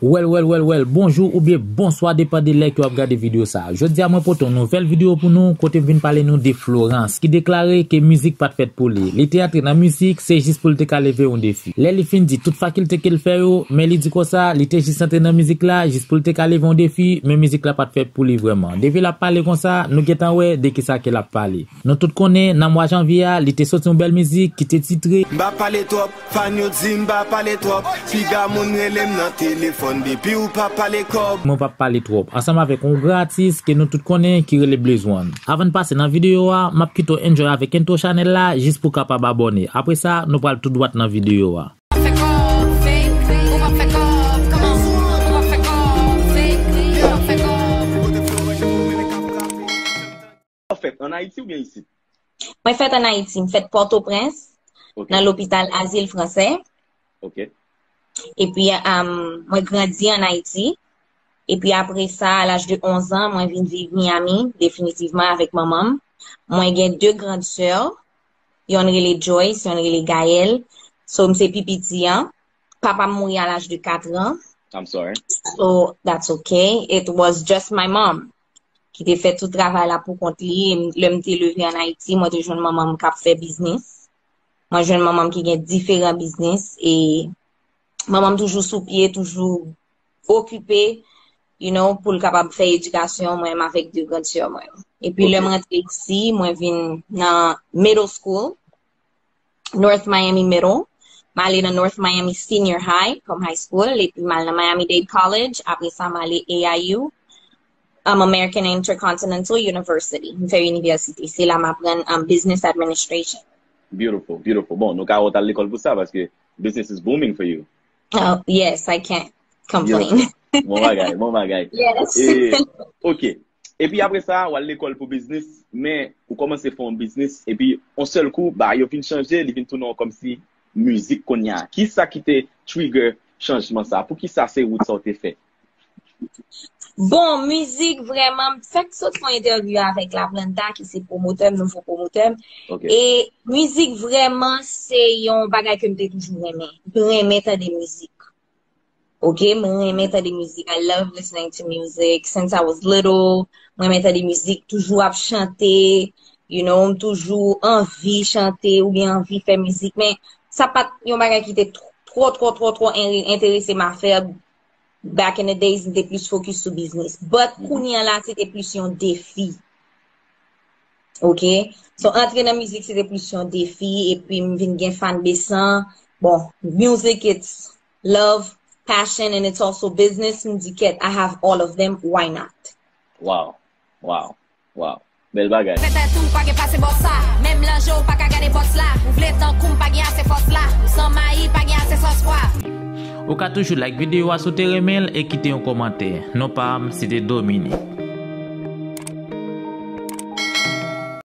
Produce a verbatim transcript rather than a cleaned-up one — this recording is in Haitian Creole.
Well, well, well, well, bonjou oubyen bonswa, depann de lè ke w ap gade videyo sa a. Jodi a, mwen pote yon nouvèl videyo pou nou, kote m vin pale nou de Florence, ki deklare ke mizik pa t fèt pou li. Li te antre nan mizik, se jis pou l te ka leve yon defi. Lè li fin di tout fakilte ke l fè yo, men li di konsa, li te jis antre nan mizik la, jis pou l te ka leve yon defi, men mizik la pa t fèt pou li vrèman. Depi l ap pale konsa, nou gentan wè de kisa ke l ap pale. Nou tout konnen, nan mwa janvye a, li te soti yon bèl mizik ki te titre M pa pale twòp, fan yo di m pa pale twòp. Piga moun rele m nan telefòn depi w pa pale kòb. Mwen p ap pale twòp. Ansanm avèk yon gwo atis ke nou tout konnen ki rele Blaze One. Avan n pase nan videyo a, m ap kite w enjoy avèk entwo chanèl la jis pou w kapab abòne. Apre sa, nou pral tou dwat nan videyo a. Fè kòb, fake, ou p ap fè kòb, kòman, ou p ap fè kòb, fake, ou p ap fè kòb. Ou fèt ann Ayiti oubyen isit? Mwen fèt ann Ayiti, m fèt Pòtoprens, Ok, nan lopital Azil Fransè. Ok. Epi, um, mwen grandi ann Ayiti. Epi apre sa, a laj de onz an, mwen vin viv Miami, definitivman avèk manman m. Mwen gen de grand sè, yonn rele Joyce, yonn rele Gaëlle. So, m se pi piti an. Papa m mouri a laj de kat an. I'm sorry. So, that's okay. It was just my mom ki te fè tout travay la pou kont li. E m- lè m te leve ann Ayiti, mwen te jwenn manman m k ap fè biznis. Mwen jwenn manman m ki gen diferan biznis. E manman m toujou sou pye, toujou okipe, you know, pou l kapab fè edikasyon mwen menm avèk de grand sè mwen. Epi lè Ok. m rantre isi, mwen vin nan middle school, North Miami Middle. M ale nan North Miami Senior High, kòm high school, epi m al nan Miami-Dade College, apre sa m ale A I U, um, American Intercontinental University. M fè inivèsite, se la m aprann, um, business administration. Beautiful, beautiful. Bon, nou ka wè w t al lekòl pou sa, paske business is booming for you. Oh, yes, I can't complain. Beautiful. Bon bagay, bon bagay. Yes. E, ok. Epi apre sa, w al lekòl pou biznis, men ou kòmanse fè yon biznis, epi yon sèl kou, ba, yo vin chanje, li vin tounen yon kòmsi mizik kounye a. Kisa ki te trigger chanjman sa? Poukisa se wout sa w te fè? Bon, mizik vrèman, m fèk sot fè yon entèvyou avèk Laplanta, ki se pwomotè m, nouvo pwomotè m. Ok. E mizik vrèman, se yon bagay ke m te toujou renmen. M renmen tande mizik. Ok, mwen renmen tande mizik. I love listening to music since I was little. Mwen renmen tande mizik, toujou ap chante, you know, m toujou anvi chante oubyen anvi fè mizik, men sa pa t yon bagay ki te tw- twò, twò, twò, twò en- enterese m a fè. Back in the days, m te plis focus sou biznis. But kounye a la, se te plis yon defi. Ok? So, antre nan mizik, se te plis yon defi, epi m vin gen fanbase lan. Bon, music, it's love, passion, and it's also business. M di, "Kèt, I have all of them, why not?" Wow, wow, wow. Bèl bagay. Fè tèt ou pa gen pase bòs sa. Menm lanje ou pa ka gade bòs la. Ou vle tankou m pa gen ase fòs la. Ou san mayi pa gen ase sòs pwa. Ou ka toujou like videyo a si w te renmen l e kite yon kòmantè. Non pa m, se te Dominique.